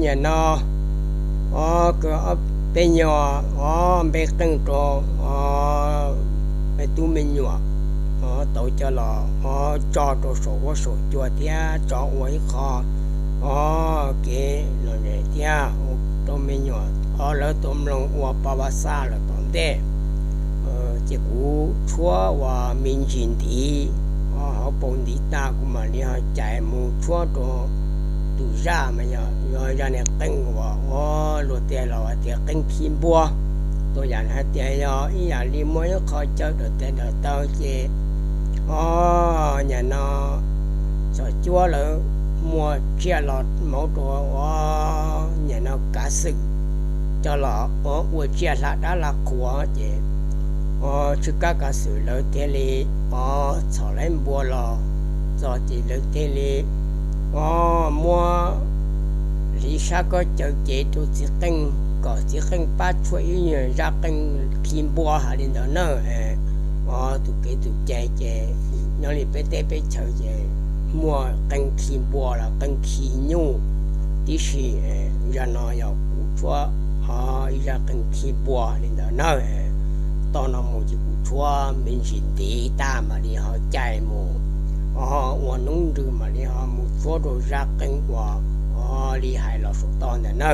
Nim no, o, peb nyuam, o, npe qeej rau, o, me tub me nyuam, o, tau coj los, o, tso rau saum huab saum cua thiab tso ua ib qho, o, kev lom zem thiab rau me nyuam, o, lawv tau mloog ua pa va xaj los tom ntej. Ces kuv tshuab ua me ntsis ntiv, o, hauv paus ntiv tag kuv mam li ho cais mus tshuab rau tus zaj mas yog, yog zaj niag qeej uas, o, luag tej laus hais tias qeej khi npua. Tus yam hais tias yog ib yam li muaj ib qho chaw dawm tes dawm taw ces, o, nim no xyom cuab lawv muaj tsiaj los mauv rau, o, nim no kav xwm coj los, o, ua tsiaj hla dab hla qhua ces, o, tsw kab kav xwm lawv thiaj li, o, txhom laib npua los txog ces lawv thiaj li, o, muab hliv sab kob caws cev rau txiv qeej kom txiv qeej pab tshuab ib nyuag zaj qeej khi npua hais li ntawd na. O, tus kev tus cai ces nyob li peb teb peb chaws ces muaj qeej khi npua los qeej khi nyuj tib si. Zaj no yog kuv tshuab, o, ib zaj qeej khi npua li ntawd na. Toj no mus ces kuv tshuab me ntsis ntiv tag mam li ho cais mus, o, ua noob nrws mam li ho mus tshuab rau zaj qeej uas, o, li hais los saum toj ntawd na.